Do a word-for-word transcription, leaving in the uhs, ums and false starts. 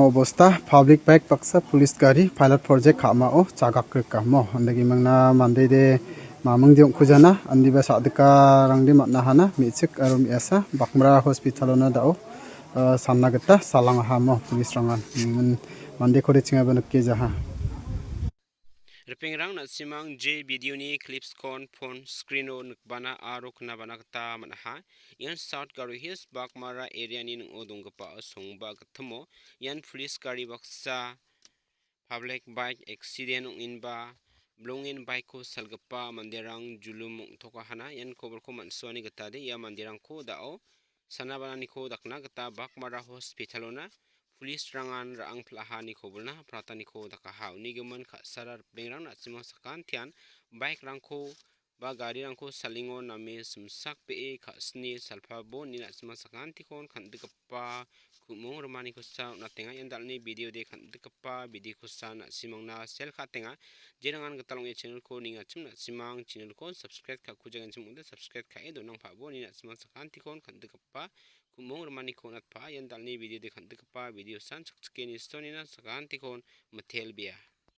Obosta, public bike baksa police gari pilot project ka·mao jagakrikamo. Ande gimingna mandede mamingde ong·kujana, andiba sa·dikarangde man·a hana, me·chik aro me·asa Bakmara hospitalona da·o, ah, sanna gita salangahamo police-rangan. Gimin mandekode chingaba nikejaha. Ripengrang, na·simang je video-ni clips-kon phone screen-o nikbana aro knabana gita man·aha. Ian South Garo Hills Bakmara area-ni ning·o donggipa songba gitimo. Ian police gari baksa public bike accident ong·enba, bilongen bike-ko salgipa manderang julum ong·tokahana. Ian koborko man·suani gitade ia manderangko da·o sanabananiko dakna gita Bakmara hospitalona police-rangan ra·ang pil·ahani kobolna prataniko dakaha. Uni gimin ka·sara ripbengrang na·simang sakantian bike-rangko ba garirangko salingo name simsakbee ka·sini salpabo ine na·simang sakantikon kan·dikgipa ku·mong rimanikosa on·atenga. Ian dal·ni video de kan·dikgipa video-kosa na·simangna sel ka·atenga. Jerangan gital ong·e channel-ko nengachim na·simang channel-ko subscribe ka·kujagenchim ong·ode subscribe ka·e donangpabo ine na·simang sakantikon kan·dikgipa ku·mong rimaniko on·atpa. Ian dal·ni video de kan·dikgipa video-san chakchike nistonina sakantikon mitelbea.